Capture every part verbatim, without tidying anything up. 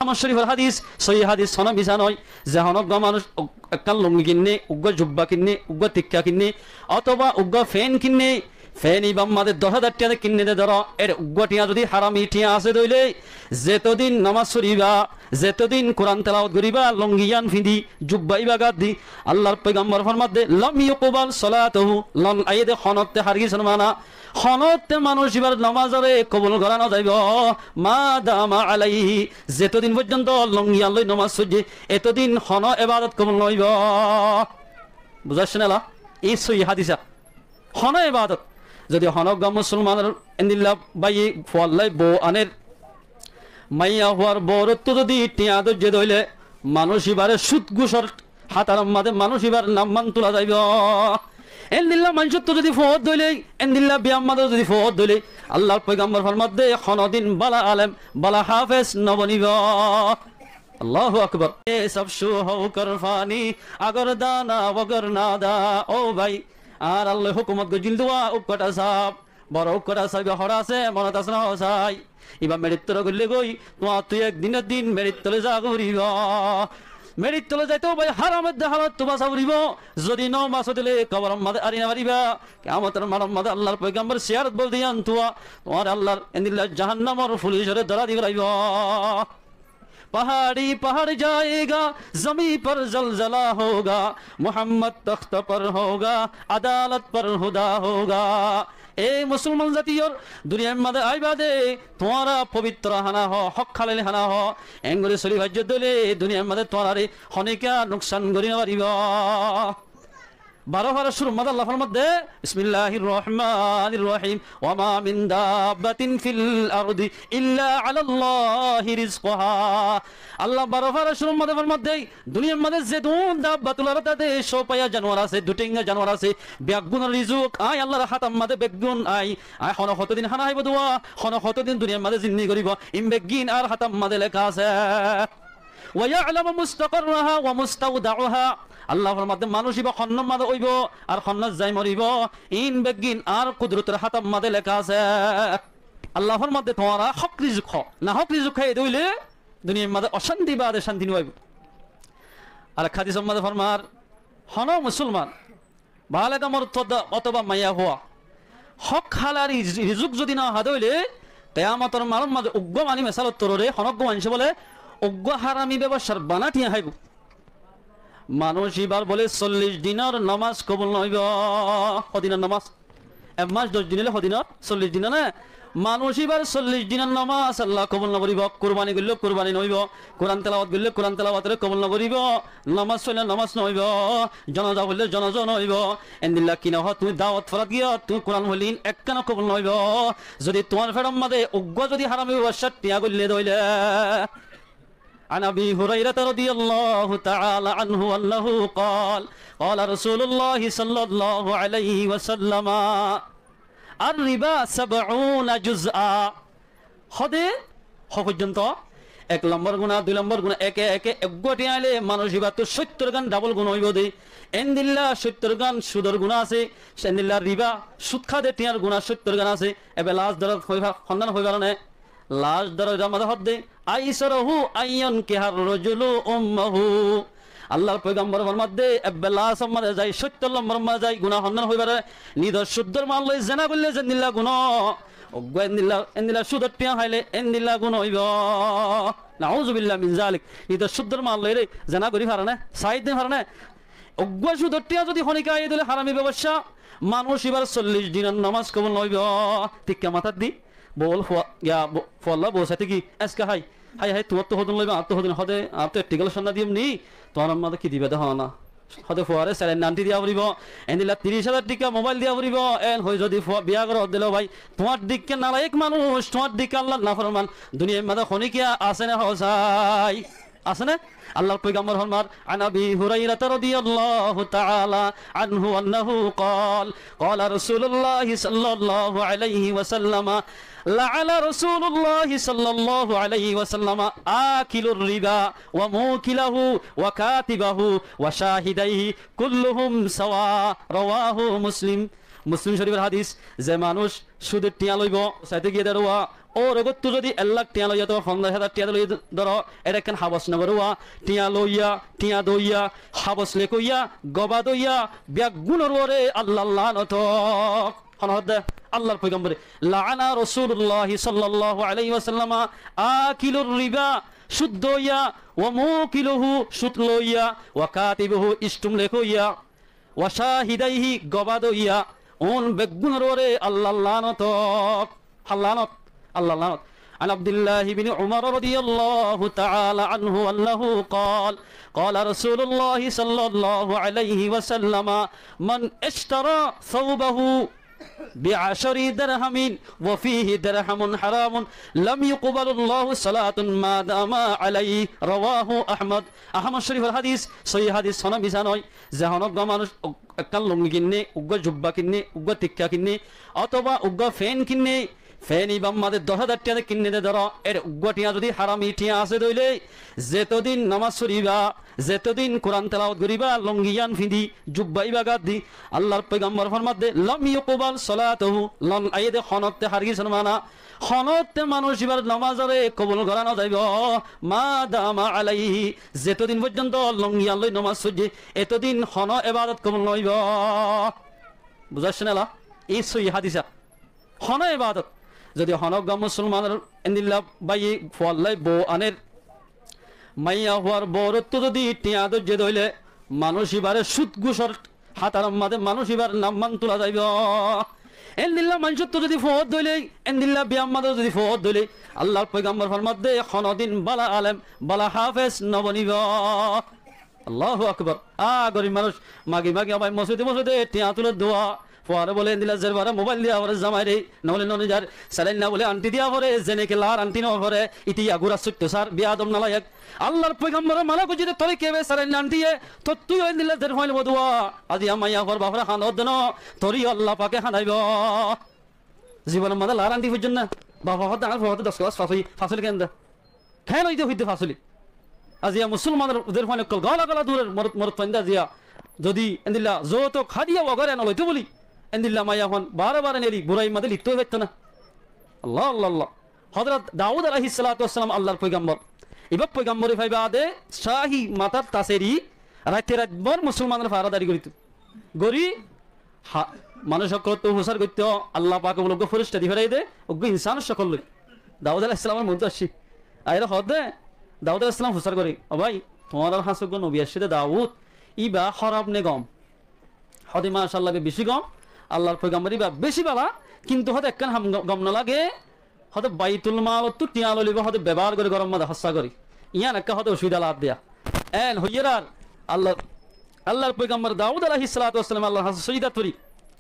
Muslim Córifor hádis, sóhi hádis, honó misá noó. Ze honó uggúa manúic uk-, ekkán lungi kinné, uggúa jubba kinné, uggúa tikka kinné, otóba uggúa fén kinné, fén ibár mazé doc házar thiañ de kinné de dóro, ér uggúa thiañ zodi harami thiañ asé de óile, zetódin nomás foribá, zetódin Kuran telawot goríba, lungi yían fiñdi, jubba ibá gat di, Allar foigambor formadde, "لم يقبل صلاته", lon aiyé de honótte hargis maná, honótte manúic ibár nomásore kobul gorá no zaibó, "ما دام عليه", zetódin foijjonto lungi yían loi nomás foijjé, etódin honó ebadot kobul no óibo. Buzáiccé né la? Iín sóhi hádis. Honó ebadot, zodi honó uggúa musolmanor endilla báiye fuallái bou aner, maiyafuar bourottú zodi thiañ dóijje de óile, manúic ibáre cúd gúcor hátaror mazé manúic ibár nam man tula zaibó. Endilla maincóttu zodi foót de óile, endilla biyar mazé zodi foót de óile, Allar foigambor formadde, honódin bála alem, bála háfez no bonibo. Allahu Akbar. اے سب شو ہو کر فانی، اگر دانا وگر نادا۔ Ó bái, añárar loi hókumot goijjíl de uggúa ukkótha sáb, boro ukkótha sáb ibá hoçé asé, monot asé né hoó sai? Ibá meçittú goillé goi, tuáñttú ek din ek din meçittú loi za foribó. Meçittú loi zaito bái, háramor de hálottu bása foribó. Zodi no báso de óile koboror mazé ari no faribá. Kiyamotor maçor mazé Allar foigambor siyaret bol de yían tuá, tuáñre Allar endilla jahannamor fulicore dóra di félaibo. پہاڑی پہاڑ جائے گا، زمیں پر زلزلہ ہوگا، محمد تخت پر ہوگا، عدالت پر خدا ہوگا۔ Ei musolman zatiyor, duniyair mazé aiba de, tuáñra fobitro hána hoó, hók hálal hána hoó, enggori soli faijjó de óile duniyair mazé tuáñrare honikka nuksan gorí no faribó. Baró farar cúrur mazé Allah formadde, بسم الله الرحمن الرحيم، وما من دابة في الأرض إلا على الله رزقها. Allah baró farar cúrur mazé formadde, duniyair mazé zedún dabba tular táte, cópaiya januar asé, duthénga januar asé, beggúnor rizuk añí Allar hátar mazé beggún añí, añí hono hotódin hána háibo de uá, hono hotódin duniyair mazé zindigi goríbo, iín beggín añár hátar mazé leká asé. ويعلم مستقرها ومستودعها. Allah formadde manúic ibá honnúar mazé óibo ar honnúar zai moribó, iín beggín añár kudrotor hátar mazé leká asé. Allah formadde tuáñra hók rizuk hoó, nahók rizuk háiye de óile duniyair mazé ocánti baade cánti no faibo. Ar ek hádisor mazé formar, honó musolman, balega morot otóba maiyafua, hók hálal ri-, rizuk zodi no há de óile, kiyamotor maçor mazé uggúa mani mesalor toré honó uggúa maincé bóle uggúa hárami beboccár bana thiañ háibo. Manúic ibár bóle sollic dinor nomás kobul no óibo. Hodinor nomás? Ek mac doc din óile hodinor? Sollic din né? Manúic ibár sollic dinor nomás Allah kobul no goríbo. Kurbani goillé kurbani no óibo. Kuran telawot goillé Kuran telawotore kobul no goríbo. Nomás foillé nomás no óibo. Jonaza foillé jonaza no óibo. Endilla ki no hoó, tuñí dawot forat giyó, tuñí Kuran foillé iín ekkán kobul no óibo. Zodi tuáñr feçor mazé uggúa zodi hárami beboccár thiañ goillé de óile. عن أبي هريرة رضي الله تعالى عنه أنه قال، قال رسول الله صلى الله عليه وسلم، الربا سبعون جزءا. Hóde, hó foijjonto, ek lombor guná, dui lombor guná, eke eke eggúa thiañ aile manúic ibáttu cóttor gán dabol guná óibo de. Endilla cóttor gán cudor guná asé, endilla riba, cud há de thiañr guná cóttor gán asé. Ebe las dorot hoi fa-, honnán hoi faro né? Las dorot mazé hóde, أيسره أن ينكح الرجل أمه. Allar foigambor formadde, ebbe lasor mazé zai, cóttor lombor mazé zai, guná honnán hoi faro, nizor cudor mal loi zena goille zendilla guná, uggúa endilla, endilla cudor thiañ háile endilla guná óibo. Nauzubillah min zalik. Nizor cudor mal loi re zena gorí faro né? Sai di faro né? Uggúa cudor thiañ zodi honikka aiyé de óile hárami beboccá, manúic ibár sollic dinor nomás kobul no óibo. Tikka matát di, bou fua-, ya, bo-, fuallá bou saité ki, eska hái, hái, hái, tuáñttu hodún loiba, añáttu hodún, hóde, añáttu ettigal conna diyum ni, tuáñr ammá de ki diba de hoó na. Hóde fuaré seléin nanti diya foribó, endilla tiríc házar tikka mobail diya foribó, en hoi zodi fua-, biya goró de óile bái, tuáñr dikká nalaik manúic, tuáñr dikká Allar naforman, duniyair mazé honikka asé né hoó sai? Asé né? Allar foigambor formar, عن أبي هريرة رضي الله تعالى عنه أنه قال، قال رسول الله صلى الله عليه وسلم، لعن رسول الله صلى الله عليه وسلم آكل الربا وموكله وكاتبه وشاهديه كلهم سواء. رواه مسلم. Muslim Córifor hádis, ze manúic cudor thiañ loibo, saité giyé de uwá, Óur uggwáttu zodi ek lak thiañ loiya, tóba fonzaic házar thiañ loiya dóro, ére ekkán habos no gorówa, thiañ loiya, thiañ doiya, habos lekóiya, goba doiya, beggúnor uore Allar lanot ók. Hone hoódde? Allar foigambore, "لعن رسول الله صلى الله عليه وسلم آكل الربا", cud doiya, "وموكله", cud loiya, "وكاتبه", isthum lekóiya, "وشاهديه", goba doiya, un beggúnor uore Allar lanot ók. Allar lanot, Allar lanot. عن عبد الله بن عمر رضي الله تعالى عنه أنه قال: قال رسول الله صلى الله عليه وسلم: من اشترى ثوبه بعشر درهم وفيه درهم حرام لم يقبل الله صلاة ما دام عليه. رواه أحمد. Ahmod Corifor hádis, sóhi hádis, hono misá noó. Ze honó uggwá manúc ekkán lungi kinné, uggwá jubba kinné, uggwá tikka kinné, ótoba uggwá fent kinné, fent ibár mazé doc házar thiañ de kinné de dóro, ére uggwá thiañ zodi harami thiañ asé de óile, zetodin nomaz foribá, zetodin Kuran telawot goribá, lungi yían fiñdi, jubba ibá gat di, Allar foigambor formadde, "لم يقبل صلاته", lon aiyé de honótte hargis no mana, honótte manúc ibár nomazoré kobul gorá no zaibó, "ما دام عليه", zetodin foijjonto lungi yían loi nomaz foijjé, etodin honó ebadot kobul no óibo. Buzá zaiyé né la? Iín sóhi hádis. Honó ebadot, zodi honó uggwá musolmanor endilla báiye fuallái bou aner, maiyafuar bourottú zodi thiañ dóijje de óile, manúc ibáre cud gúcor hátaror mazé manúc ibár nam gán tula zaibo. Endilla maincóttu zodi foót de óile, endilla biyar mazé zodi foót de óile, Allar foigambor formadde, honodin bála alem, bála háfez no bonibo. Allahu Akbar. A, gorib manúc, magi magi abar mosóide mosóide thiañ tuler dua. Fuare bóle endilla zer fare mobail diya fore zamaire, no óile no nizar, salain na bóle anthi diya fore, zeneke lar anthi no fore, ite ya gura sóitto sar, biyadob nalayek. Allar foigambore mana goijjé de tore kebe salain anthi ye, tottú yó endilla zer fuain bodua. Aziya maiyafuar bafore hanodde no, tore yó Allah pake hanaibo. Zibonor mazé lar anthi foijjón na, bafe hoódde añár fua hoódde doc kelas fas óiye, fas óile ken de? Ken óiye de hoódde fas óile? Aziya musolmanor zer fuain ókkol gola gola durer morot, morot fuain de aziya zodi endilla zoutuk hadiya wagera no loito buli, endilla maiyafuain bare bare neri burai mazé lipto ói faitto na. Allah, Allah, Allah. Hozrot Daud alaihissalatu wassalam Allar foigambor. Ibá foigambori faiba de cáhi matar taseri raite raitbor musolmanor faradari gorito. Gori, ha, manúc ókkolottu fusár goitto, Allah pake bóle uggwá feresta di ferai de, uggwá insán ókkol loi. Daud alaihissalamor muúntu aiccí. Aiyóre hoódde, Daud alaihissalam fusár goré, "O bái, tuáñrar hañsé uggwá nobi aiccé de Daud, íba hóraf né gom?" Hoódde, "Macallah, íba bicí gom, Allar foigambor íba bicí bála, kintu hoódde ekkán ham go-, gom no lage, hoódde Baitul Malottú thiañ loi loibo, hoódde bebohár goré góror mazé hóssa goré. Yían ekká hoódde ocubida lager de." Eén hoiyérar Allar, Allar foigambor Daud alaihissalatu wassalam Allar hañsé sójidat fori,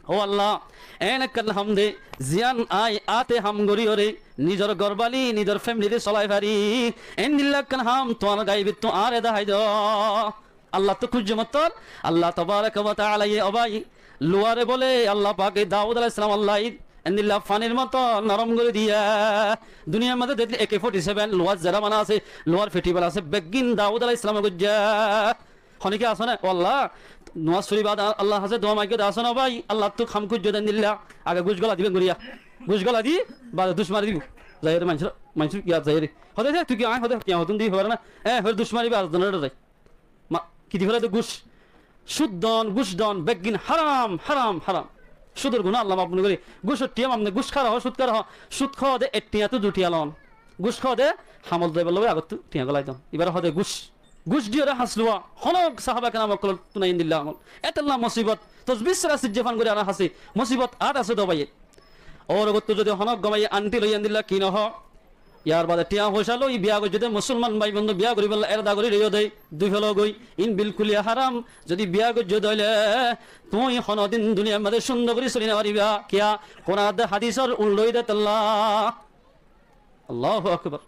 "O Allah, eén ekkán ham de, ziyán añí áte ham gorí óre nizor górbali, nizor femilire solai fari. Endilla ekkán ham tuáñr gaibottú añáre dahái do." Allattú kúcce mottor, Allah tabaraka wa taala ye, o bái, luare bóle Allah pake Daud alaihissalam Allah endilla fanir moto norom gorí diye. Duniyar mazé de AK forty seven, luar zera bana asé, luar fetibal asé, beggín Daud alaihissalame goijjé. Hone ki asó né? "O Allah, nomaz fori baade Allar hañsé dua maiggo de asó né bái, Allattú ham kúcce de endilla, age gúc gola dibe goriya. Gúc gola di, baade duc mari dibo. Zaiyóre maincór, maincór yat zaiyóre. Hoódde, tui ki añí hoódde, ki añí hoódde di hoór na? E, hoór duc mari baade zai." Ma, ki di félaiye de gúc. Cud don, gúc don, beggín háram, háram, háram. Cudor guná Allah maf no goré. Gúcor thiañ maf no, gúc hára hoó, cud hára hoó, cud hoó de ek thiañttú dui thiañ lon. Gúc hoó de hamot zaibar lói agottú thiañ golai don. Ibáre hoó de gúc. Gúc diyóre hañs luwa, honó sahaba keram ókkolottu nai endilla amol. Etolla mosibot, tosbih sára sijje fan gorí añára hañsé, mosibot ar asé de bái. Ór uggwáttu zodi honó uggwá báiye anthi loi endilla kine hoó, yar baade thiañ foicá loi biya goijjé de musolman bái bondú biya goríbolla erada gorí roiyó de, dui felo goi, iín bilkul yó háram. Zodi biya goijjó de óile, tuñí honodin duniyar mazé cúndor gorí soli no faribá. Kiyá? Kuran ar hádisor uldha óiye de tolla. Allahu Akbar.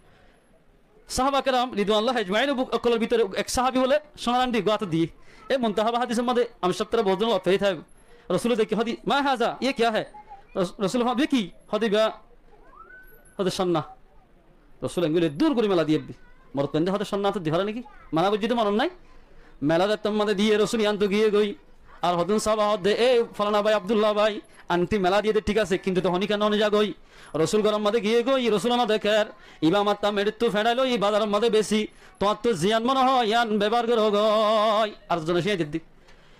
Sahaba keram ridwanullah ajmain ókkolor bútore ek sahabi bóle cúnar anthi uggwá átot diyé. E muntahab hádisor mazé añára sóbtara bout zon lot fai táibo. Rosule dekí hoódde, "ما هذا؟ یہ کیا ہے؟" Ros-, Rosule hoódde, "Ki?" Hoódde, "Ibá hoódde cúna." Rosule enguli dur gorí mela diyé ebbi. Morot fuain de hoódde cúna átot di fare né ki? Mana goijjé de monot nai. Mela de ettór mazé diyé Rosul yíantu giyé goi. Ar hodún sába hoódde, "E folana bái, Abdullah bái, anthi mela diyé dé thík asé, kintu te honíkka no nizagói. Rosúl góror mazé giyégói, Rosúle no dekér. Ibá mattá meçittú feçái loi bazaror mazé besi. Tuáñrtu ziyán mone hoó, yían bebohár gorógoi." Ar zone cíñai dedde.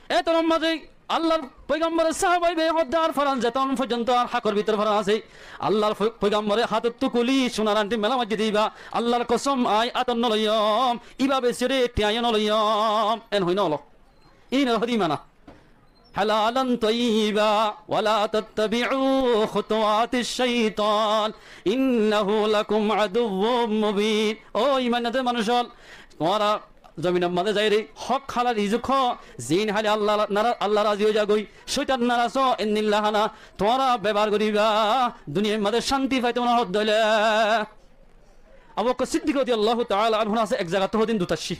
Étarar mazé Allar foigambore sába ibáye hoódde, "Ar folan zetón foijjonto ar hákor bútore folan asé, Allar fo-, foigambore hátottú kúli cúnar anthi mela maijjé dé ibá, Allar kosóm aññí átot no loiyóm, ibá besiyóre thiañ yó no loiyóm." En hoói no ólo. Íinoré hoóde imana. حلالا طيبا ولا تتبعوا خطوات الشيطان إنه لكم عدو مبين. Ó imanor mari manúic ókkol, tuáñra zominor mazé zaiyóre hók halal rizuk hó, ziín háile Allah nara-, Allah razi ói zagói, cóitan naraz ó, endilla hána tuáñra bebohár goríba, duniyair mazé cánti faitó mone hoódde óile. Abu Bokkor Siddik rodiyallahu taala anhu asé, ek zagat hodún dut aiccí.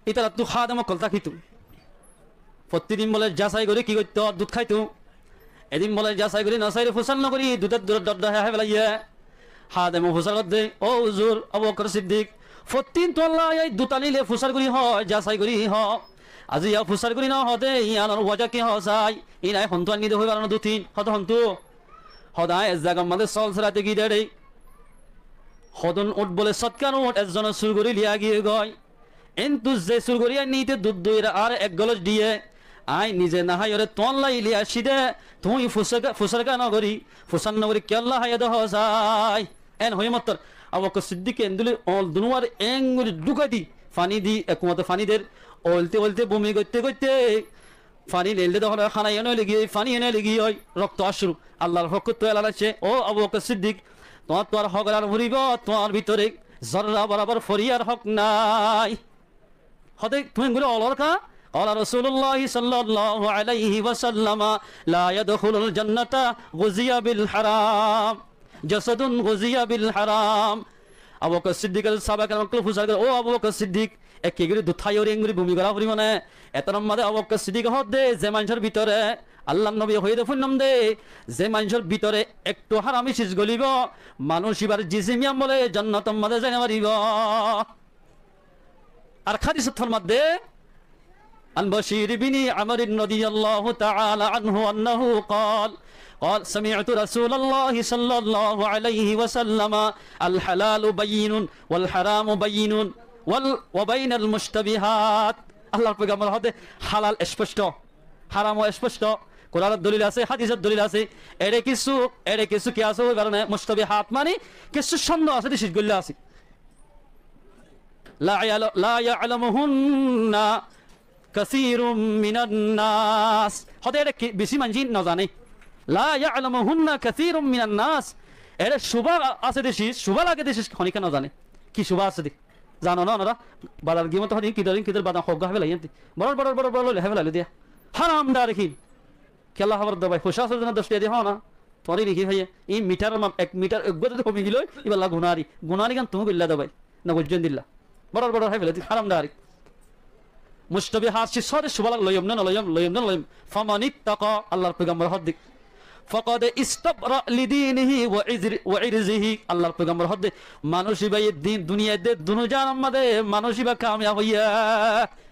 Ítarattú hádem ókkol tákito. Fottí din bóle zasái gorí ki goittó, dut háito. Edin bóle zasái gorí no sairé, fusár no gorí dutor dure dhoddha hái felaiyé. Hádeme fusár gorédde, "Ó huzur, Abu Bokkor Siddik, fottí din tuáñlla aiyí dut aníle fusár gorí hoó, zasái gorí hoó. Aijja fusár gorí no hoóde, yíanor wajá ki hoó sai? Íin aññí hontú ainní dé hoói faro no dut íin." Hoóde, "Hontú?" Hoóde, "Aññí ek zagar mazé sóol sóraité giyí dé, hodún uñth bóle sótkar uñth ezzone sur gorí loiya giyé goi. Entú ze sur gorí ainné íte dut dóri ar ek golós diyé, aññí nize no háiyoré tuáñlla loiya aiccí dé, tuñí fusár ga-, fusár ga no gorí, fusár no gorí kiyólla háiyo dé hoó sai?" En hoiyé mottor Abu Bokkor Siddikke endilla oñl dunúare engorí dhúkai di, faní di, ek kuñat faní der, óilte óilte bumi goitté goitté faní leilde dé hone hána yó no legi ói, faní yó no legi ói, rokto ascúru. Allar fokkóttu elan aiccé, "Ó Abu Bokkor Siddik, tuáñr tuáñr hók elan goríba, tuáñr bútore zorra borabor foriyar hók nái." Hoóde, "Tuñí engori ólar ká?" قال رسول الله صلى الله عليه وسلم: لا يدخل الجنة غذي بالحرام، جسد غذي بالحرام. Abu Bokkor Siddikke sáhaba keram ókkole fusár goré, "Ó Abu Bokkor Siddik, ekke gorí dut háiyoré engori bumi gorá foribó né?" Etar mazé Abu Bokkor Siddikke hoódde, "Ze maincór bútore," Allar nobiye hoiyé dé fúinnom dé, "ze maincór bútore ekthú hárami ciz golibó, manúic íbar jisim yían bóle jonnotor mazé zai no faribó." Ar hádisot formádde, عن بشير بن عمرو رضي الله تعالى عنه أنه قال، قال: سمعت رسول الله صلى الله عليه وسلم: الحلال بين والحرام بين وال-، وبين المشتبهات. Allar foigambor hoódde, "Halal esposto, háram o esposto, Kuranor dolil asé, hádisor dolil asé, ere kessú, ere kessú ki asé, ói fare né, mushtabihat mani kessú cóndo asé dé, ciz goilla asé." لا يعل-، لا يعلمهن كثير من الناس. Hoódde ere ki beci maincé no zane. لا يعلمهن كثير من الناس. Ere cubá asé dé ciz, cubá lage dé ciz honíkka no zane. Ki cubá asé dé? Zano né onora? Bazar giyé mottor hoódde ki dóre, ki dóre badam hoggwá hái felaiyé enti. Boror, boror, boror, boror loile hái felaiyé dé. Háram dé ar hín. Kiyólla hábar dé bái? Foicá asé dé né, doc tiya di hoó na. Tuáñre lekí faiyé, í mitar ma-, ek mitar eggúa zodi homi gilói, íballa gunári. Gunári gán tuñí goillá dé bái. Nauzubillá. Boror boror hái felaiyé dé, háram dé ar hín. Mushtabihat ciz hoódde cubá lage, loiyóm né no loiyóm, loiyóm né no loiyóm. فمن اتقى, Allar foigambor hoódde, فقد استبرأ لدينه وعذر-، وعرضه. Allar foigambor hoódde, manúic íbaye din, duniyait dé dunú jahanor mazé manúic íba kamiyab óiye.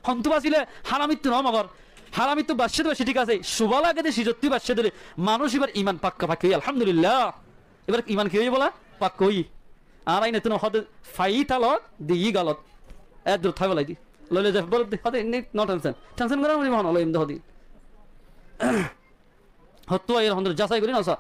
Hontú basíle? Háramittú no, mogor háramittú baccé dé baccé, thík asé, cubá lage dé cizottú baccé dé óile manúic íbar iman pakka pakka óiye, alhamdulillah. Íbar iman ki óiye bóla? Pakka óiye. Añára ín ettú no hoódde faiyí talot, diyí galot. Eddur tái félai di. Loile zai bóle dé, hoódde, "Indi no tension. Tension gorá no foribó hon, loiyum dé," hoódde. Hottú aiyér hondor jasái gorí no sa.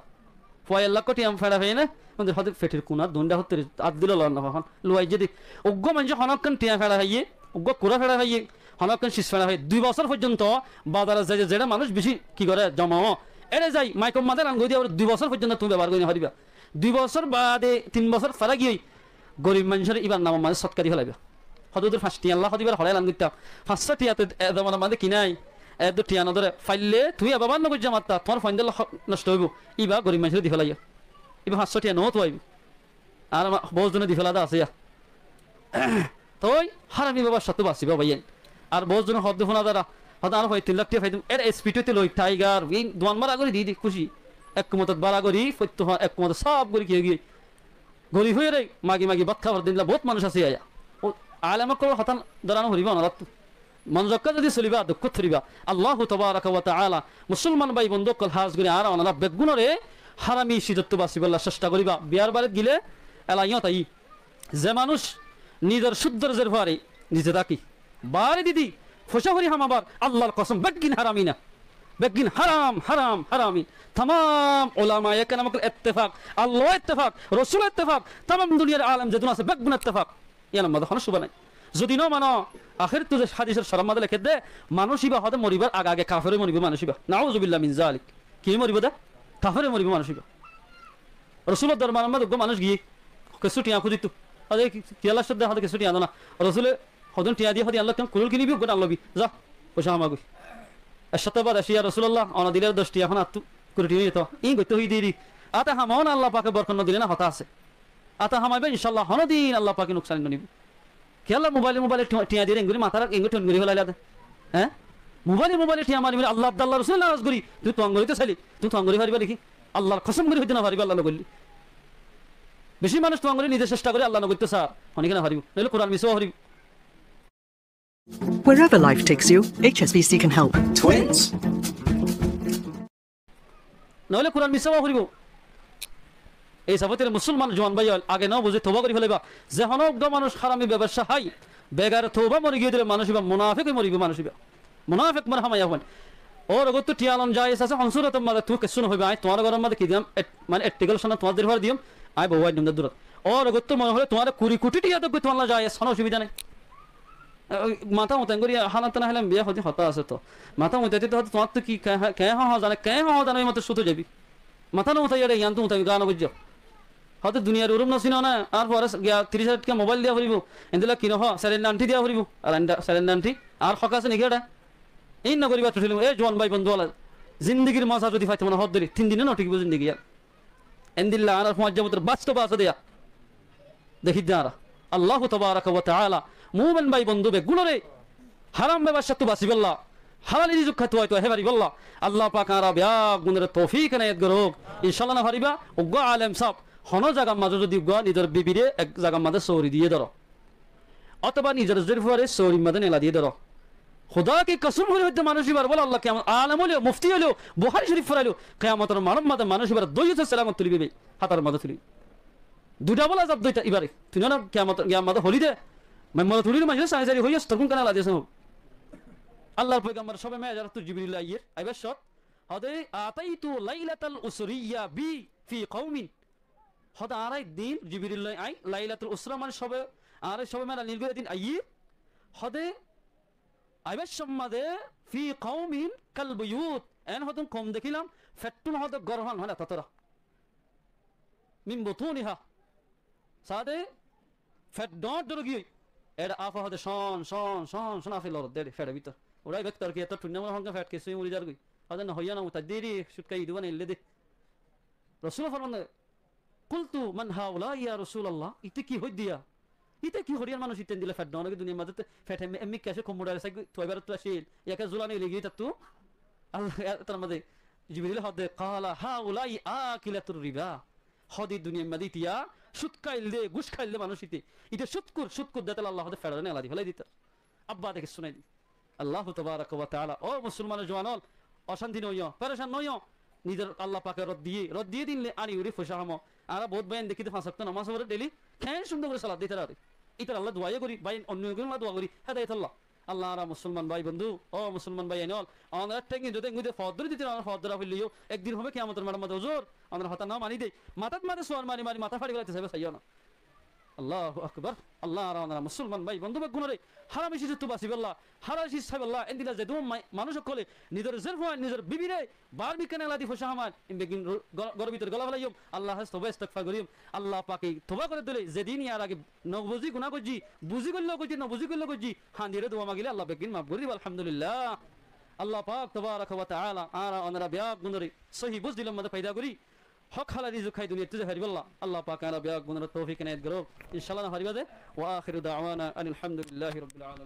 Fuaiyar lakkó thiyam feçá faiyé né? Hondor hoódde feçir kuna dunda hottú ar dilo lon no hon. Luwai zodi. Uggúa maincé honokkán thiyam feçá faiyé, uggúa kura feçá faiyé, honokkán cis feçá faiyé. Dui bosór foijjonto bazarot zai zai zeçé manúic beci ki goré, joma ó. Ére zai maikor mazé elan gorí diyé, dui bosór foijjonto tuñí bebohár gorí no faribá. Dui bosór baade, tin bosór fora giyói, gorib maincóre íbar namor mazé sótka di félaiba. Hoddúr fañs tiya lla hoddúr íbar hoçé elan goittám. Fañs só tiya te e zomanar mazé ki nái? Eddur tiya no dóre. Faille tuñí eba bar no goijjó matta, tuáñr fuaindólla hók nocto óibo. Íba gorib maincóre di félaiyo. Íba fañs só tiya no tuaibó. Ar ma-, bout zone di féla de asé ya. Toi hárami bebasá ttu basiba báiyain. Ar bout zone hoódde fúna zara, hoódde añár fuaye tin lak tiya faidum. Ére espid óite loi, Taigar, ín duan bára gorí di di kúci. Ek kumotot bára gorí, foitto fa-, ek kumotot sáf gorí kiyé giyé. Gorib óiyore magi magi bát hábar dé endilla bout manúic asé yá. Ó, alem ókkolor hotá dóra no foribó onoráttu. Monzokká zodi solibá, dukkót foribá. Allahu tabaraka wa taala musolman bái bondú ókkol, hás gorí añára onará beggúnoré hárami cizottú basibálla cesta goríba. Biyar barit gilé ela yó tai. Ze manúic nizor cúddor zerfuaré nize táki, baáre didi foicá horí hamabar, Allar kosóm, beggín hárami na. Beggín háram, háram, hárami. Tamám ulamaye keram ókkol ettefak, Allau ettefak, Rosul ettefak, tamám duniyar alem zedún asé beggún ettefak. Yíanor mazé honó cúba nái. Zodi no mano, ahér tú ze hádisor corár mazé lekédde, manúic íba hoóde moribar age age kafer ói moribó manúic íba. Nauzubillah min zalik. Ki ói moribó de? Kafer ói moribó manúic íba. Rosulor dorbaror mazé uggúa manúic giyé, kessú thiañ kúzitó. Hoóde ki, kiyólla aiccós de? Hoóde kessú thiañ dó na. Rosule hodún thiañ diyé, hoóde, "Añár loi kuri kini bí, uggúa than lobi, za, foicá hama goi." Ek cópta baade aiccí, "Ya Rosulallah, ona dilé doc thiañ, ehón attú kuri thiañ dito." Íin goittó hoiyé deri. Áte hama óna Allah pake borkot no dilé na hotá asé. Áte hamaibá incállah, honódin Allah pake nuksan no nibó. Kiyólla mobaile mobaile thiañ, thiañ diyóre engori matá rák, engori thon gorí félailá de. Eé? Mobaile mobaile thiañ mari mari Allah, Allah Rosule naraz gorí, tuñí tuáñgori to sailé, tuñí tuáñgori faribá niki? Allar kosóm gorí hoitó no faribá, Allah no goillé. Beci manúic tuáñgori nize cesta gorí, Allah no goittó sar, honikka no faribó. Noóile Kuran misá ówa foribó. Wherever life takes you, H S B C can help. Twins? Noóile Kuran misá ówa foribó. Ei sabáte musolman zuan bái ókkol, age no buzí touba gorí félaibá. Ze honó uggúa manúic hárami bebasá hái, begar touba mori giyé dile manúic íba munafek ói moribó manúic íba. Munafek mane hámaiya hoóin. Ór uggúattu thiañ lon zaiz asé, hon surotor mazé tuñí kessú no hoibá, añí tuáñr góror mazé ki diyum, et-, mane ettigol sona tuáñr zerfuaré diyum, añí bou ainum de durat. Ór uggúattu mone hoilé tuáñre kuri kuti thiañ dók goi tuáñlla zaiz, honó ocubida nái. E, oi, matá uñtañ gorí hána tána háilam biyá hoóde hotá asé to. Matá uñtaité to hoóde tuáñttu ki keén, keén hoó zane, keén hoó zane, ói mató cúto zaibi. Matá no uñtaiyóre yiántu uñtaiyó, gán goijjó. Hoóde duniyar urum no sinó na, añár fuaré giya tiríc házar tiañ mobail diya foribó. Endilla ki no hoó, seren nanthi diya foribó. Ar enda seren nanthi, añár hók asé niki eçé? Íin no goríba, tuthilum, e zuan bái bondú ókkol. Zindigir moza zodi faito mone hoó dóri, tin dine no thikibó zindigi yían. Endilla añárar fuañijja mutor bastob asé de yá. Dekí de añára. Allahu tabaraka wa taala mumin bái bondú beggúnoré háram bebasáttu basibálla, hálal rizuk hái tuwai tuwai hé faribálla Allah pak añára beggúnoré toufik enayet gorouk. Incállah no faribá, uggúa alem sáb, honó zagar mazé zodi uggúa nizor bibiré ek zagar mazé sori diyé dóro, ótoba nizor zerfuaré sorir mazé nela diyé dóro, Huda ki kosóm gorí hoiddé, manúic íbar bóle Allah kiyamot, alem óileyo, mufti óileyo, Buhári Córif forailó, kiyamotor maçór mazé manúic íbar doiyót selamet tulibó, hátar mazé tulibó. Duita bóle azab dóita íbaré. Tui no kiyamot, kiyamot mazé hoilí dé, memborot uçíl, maijlísot añí zari hoiyós, tor kún kene ladi asé no? Allar foigambor cóbe Meérajottú Jibril aiyér, aibar cót, hoóde, "Ataitu lailatal usriya bi fi qaumin." Hoóde añára ek din Jibril loi añí, Lailatul Usra mane cóbe, añára cóbe Meéraj nil gorí din aiyí. Hoóde aibar cómot mazé fi qaumin kal buyut. En hoddún koum dekílam, fettún hoóde gór hán, hán etó tora. Min butuniha. Saáde fet dhoóñr dhoóñr giyói. Eçé afa hoóde cón, cón, cón, cón afe lorot dé, feçor bútore. Uçái bek tor ki etó thuinná mone hoó fet kessú muri zargói. Hoóde no hoiyó na, utai deri, cutka idu banailé dé. Rosule formán de, "Qultu man haulai ya Rasulallah?" Íte ki hoiddé yá? Íte ki horiyar manúic, íte endilla fet dhoóñr ói giyé duniyar mazé, fet emmi, emmi ki asé, komputar saigói, tuwaibar tú asíl, yá ki zulani legi tattú. Allah, tar mazé Jibril hoóde, "Qala haulai akilatur riba." Hoóde duniyar mazé íte yá cúd kaildé, gúc kaildé manúic íte. Íte cúdkur, cúdkur dé, tóile Allah hoóde feçoré nela di félai dito. Abba de kessú nái de. Allahu tabaraka wa taala. Ó musolmanor juwan ókkol, ocánti no óiyo, ferecan no óiyo. Nizor Allah pake rod diyé, rod diyé dinle añí uçí foicá hámo. Añára bout báiyain dekí de fañs októ nomaz fore daily, keén cúndor gorí solat de ítararé. Ítarallá dua yó gorí, báiyain oinno ókkolor dua gorí, hédayetollá. Allah añára musolman bái bondú, ó musolman báiyain ókkol, onorar théngi zodi engori de fot dóri dito, onorar fot dóra foillé yó, ek din hoibó kiyamotor maçór mazé, "Huzur, onorar hotá no maní dé." Matát mazé suar mari mari matá fáçi félaitóu saibó, saiyó na. Allahu akbar. Allah añára onora musolman bái bondú beggúnoré hárami cizottú basibálla, hálal ciz háibálla, endilla zedún ma-, manúic ókkolé nizor zerfuain, nizor bibiré baár mikká nela di foicá hámair, ín beggín ro-, gó-, góror bútore góla félaiyum, Allar hañsé touba istigfar goijjum. Allah pake touba gorí dile, zedún yar age no buzí guná goijjí, buzí goillé goijjí, no buzí goillé goijjí, hañdiyóre dua magilé Allah beggín maf gorí dibó, alhamdulillah. Allah pak tabaraka wa taala añára onora beggúnoré sóhi buz dilor mazé foida gorí, hók hálal rizuk hái duniyattú zai faribálla Allah pak añára beggúnoré toufik enayet gorouk. Incállah no faribá de. Wa akhiru da'wana anil hamdulillahi rabbil alamin.